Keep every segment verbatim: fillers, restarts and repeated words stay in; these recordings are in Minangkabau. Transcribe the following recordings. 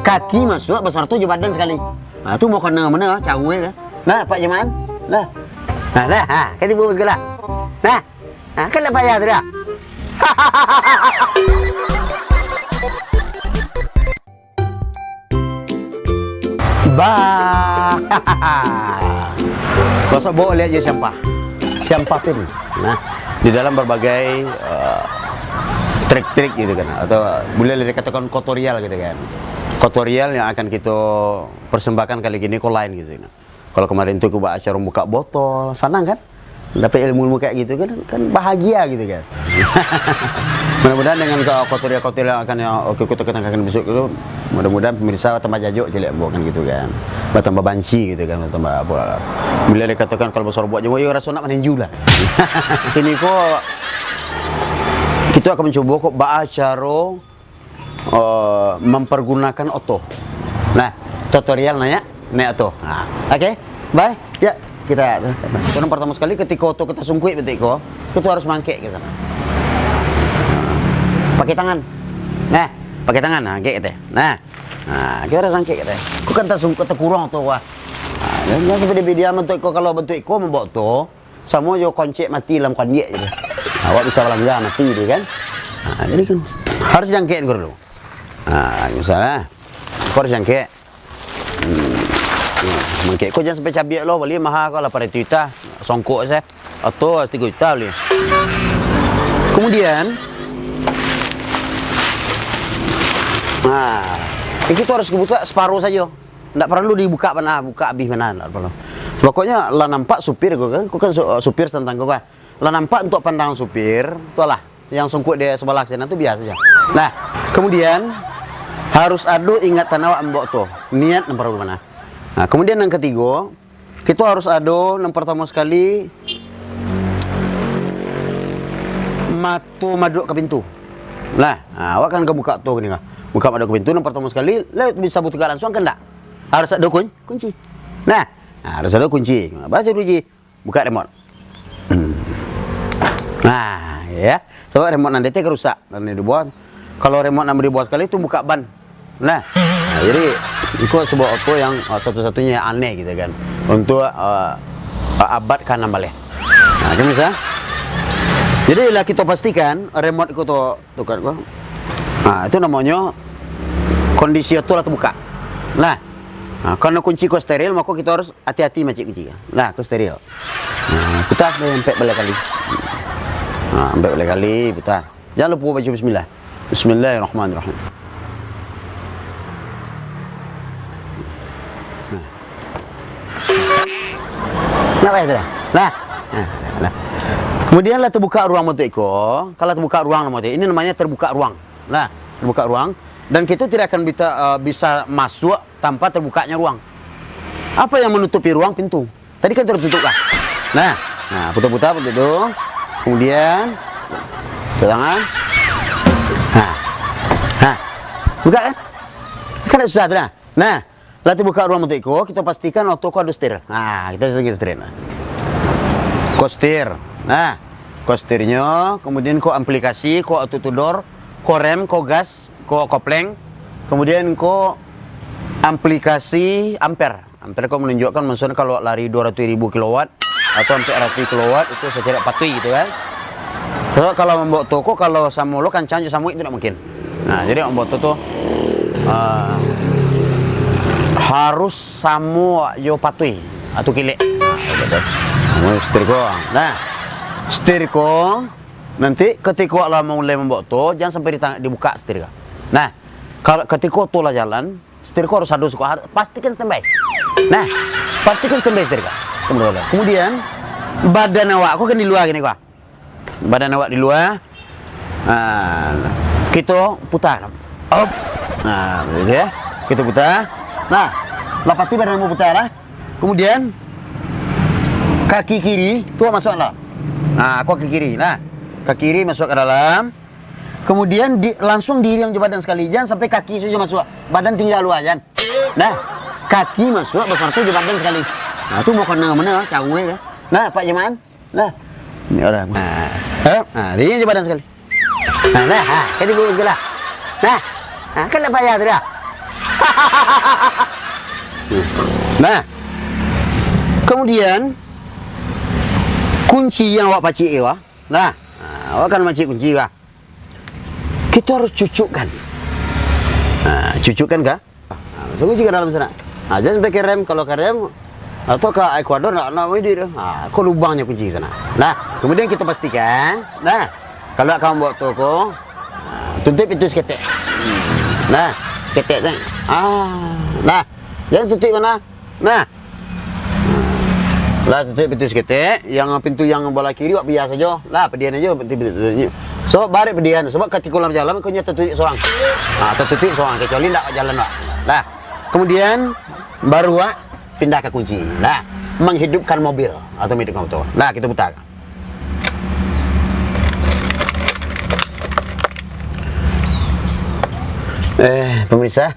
Kaki masuak basarato jo badan sakali. Ha, tu mau kena mana, cawe dah. Nah, Pak Jaman. Nah. Nah, nah, ha, kan tibo segala. Nah. Ha, kan dah payah tu dah. Bah. Kosok bawa lihat je sampah. Sampah pin. Nah, di dalam berbagai, eh, trik-trik gitu kan, atau boleh dikatakan tutorial gitu kan. Tutorial yang akan kita persembahkan kali ini ko lain gitu. Kalau kemarin tu ko buat acara buka botol, sanang kan? Dapat ilmu-ilmu kayak gitu kan, kan bahagia gitu kan. Mudah-mudahan dengan ko-, tutorial-tutorial yang akan yang, oke, kita kenakan besok tu, mudah-mudahan pemirsa tambah jajuk ciliak ambo kan gitu kan. Bertambah banci gitu kan, bertambah apa. Bila dikatakan kalau basorobok je, yo raso nak maninju lah. Kini ko kita akan mencoba ko baa caro, eh, mempergunakan oto. Nah, tutorial naiak, naiak oto. Nah, oke, bye. Ya, kita, yang pertama sekali ketika oto kita sungkuik betul ko, kita harus mangkek ke sana. Pakai tangan. Nah, pakai tangan, nah, angkek kita. Nah, nah, kita harus angkek kita. Kok kan tersungkuik, terkurung oto, wah. Nah, jangan sampai dia, dia bentuk ko, kalau bentuk ko membawa oto, samo jo koncek mati dalam kondiak je. Awak bisa balanja mati dia kan. Ha, jadi kan harus jangkek tu dulu. Ha, misalnya, kau harus jangkek. Hmm. Hmm. Mangkek kau jangan sampai cabiak lo, bali maha kau lah pada juta. Songkok saya. Atau tiga juta beli. Kemudian, nah, itu harus dibuka separuh saja. Ndak paralu dibuka bana, buka abih bana, ndak paralu. Pokoknyo lah nampak supir ko kan, ko kan su-, supir santan ko kan. Lah nampak untuak pandangan supir, tu lah, yang sungkuik di sabalah sinan tu biaso sajo. Nah, kemudian harus ado ingatan awak mambaok tu, niat nan paralu bana. Nah, kemudian yang ketigo, kito harus ado, yang pertama sekali, mato maduak ka pintu. Nah, nah, awak kan ka buka tu gini kan. Buka maduak ka pintu, yang pertama sekali, lah bisa buka langsung kan ndak? Harus ado kun-, kunci. Nah, nah, harus ado kunci. Baco kunci, buka remote. Hmm. Nah, ya. Sabab remote nan deteh ka rusak, nan dibuang. Kalau remote nan dibuang sakali tu buka ban. Nah, nah, jadi, iko sebuah oto yang, uh, satu-satunya yang aneh gitu kan. Untuk, uh, abad ka anam baleh. Nah, itu misal. Jadi, lah kita pastikan remote iko tu, tu kan, ko. Nah, itu namonyo kondisi oto lah terbuka. Nah, nah, karena kunci ko steril, maka kita harus hati-hati macik kunci. Nah, ko steril. Nah, putar sampai ampek baleh kali. Nah, ampek baleh kali, putar. Jangan lupa baca bismillah. Bismillahirrahmanirrahim. Nah. Nak payah tu dah. Nah. Nah, nah. Kemudian lah terbuka ruang bentuk iko. Kalau terbuka ruang nama tu, ini namanya terbuka ruang. Nah, terbuka ruang. Dan kita tidak akan bita-, eh, bisa masuk tanpa terbukanya ruang. Apa yang menutupi ruang? Pintu. Tadi kan tertutup lah. Nah, nah, putar-putar bentuk tu. Kemudian, pegangan. Nah. Nah. Buka kan? Kan tak susah tu dah. Nah, lah terbuka ruang bentuk iko, kita pastikan oto ko ado setir. Nah, kita setir, setir. Nah. Ko setir. Nah, ko setirnyo, kemudian ko aplikasi, ko auto door, ko rem, ko gas, ko kopleng, kemudian ko aplikasi amper. Amper ko menunjukkan maksudnya kalau lari dua ratus ribu kilowatt atau ampek ratus kilowatt itu secara patuh gitu kan. Sebab kalau mambaok oto ko, kalau samo lo kancang jo samo itu tidak mungkin. Nah, jadi mambaok oto tu, ah, harus samo jo patuh atau kilek. Nah, gitu. Nah, setir ko. Nah, setir ko nanti ketika lah mulai mambaok oto, jangan sampai ditang-, dibuka setir ko. Nah, kalau ketika oto lah jalan, setir ko harus ado suko, har-, pastikan standby. Nah, pastikan standby setir ko. Kemudian, badan awak ko kan di lua gini ko. Badan awak di lua. Ah, kito putar. Op. Nah, gitu ya. Kito putar. Nah, lah pasti badan awak putar lah. Kemudian, kaki kiri tu masuk dalam. Nah, ko kaki kiri. Nah, kaki kiri masuk ka dalam. Kemudian di, langsung diiriang jo badan sakali. Jan sampai kaki sajo masuak. Badan tingga lua, jan. Nah, kaki masuak basarato jo badan sakali. Nah, tu mau kena mano, cawe dah. Nah, Pak Jaman. Nah. Ni orang. Nah, ha? Nah, diiriang jo badan sakali. Nah, nah, ha, kan ibu segala. Nah, ha, kan dah payah tu dah. Nah, kemudian kunci yang awak pacik tu, ah. Nah, ah, awak kan pacik kunci, ah. Kito harus cucukkan. Nah, cucukkan ka? Nah, masuakkan kunci ka dalam sinan. Nah, jan sampai karem, kalau karem, atau ka Ekuador, ndak, ndak mau duit tu. Nah, ko lubangnyo kunci sinan. Nah, kemudian kito pastikan, nah, kalau ka mambaok tu ko, nah, tutuik pintu saketek. Nah, saketek tu. Ah, nah, jan tutuik mano. Nah. Lah, tutuik pintu saketek, yang pintu yang balah kiri, awak padian sajo. Lah, padian sajo pintu, pintu, pintu. Sabab barek padian, sabab katiko lah bajalan, ko nyo tatutuik surang. Ha, tatutuik surang, kecuali ndak jalan, Pak. Lah, kemudian, baru awak pindah ka kunci. Lah, menghidupkan mobil atau menghidupkan motor. Lah, kito putar. Eh, pemirsa,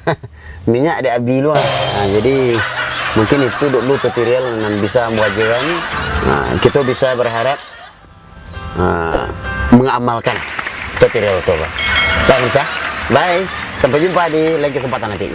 minyak dek abih lu. Ha, jadi, mungkin itu dulu tutorial nan bisa ambo ajakan. Ha, kito bisa berharap, ha, mengamalkan tutorial tu, Pak. Lah, pemirsa. Bye. Sampai jumpa di lain kesempatan nanti.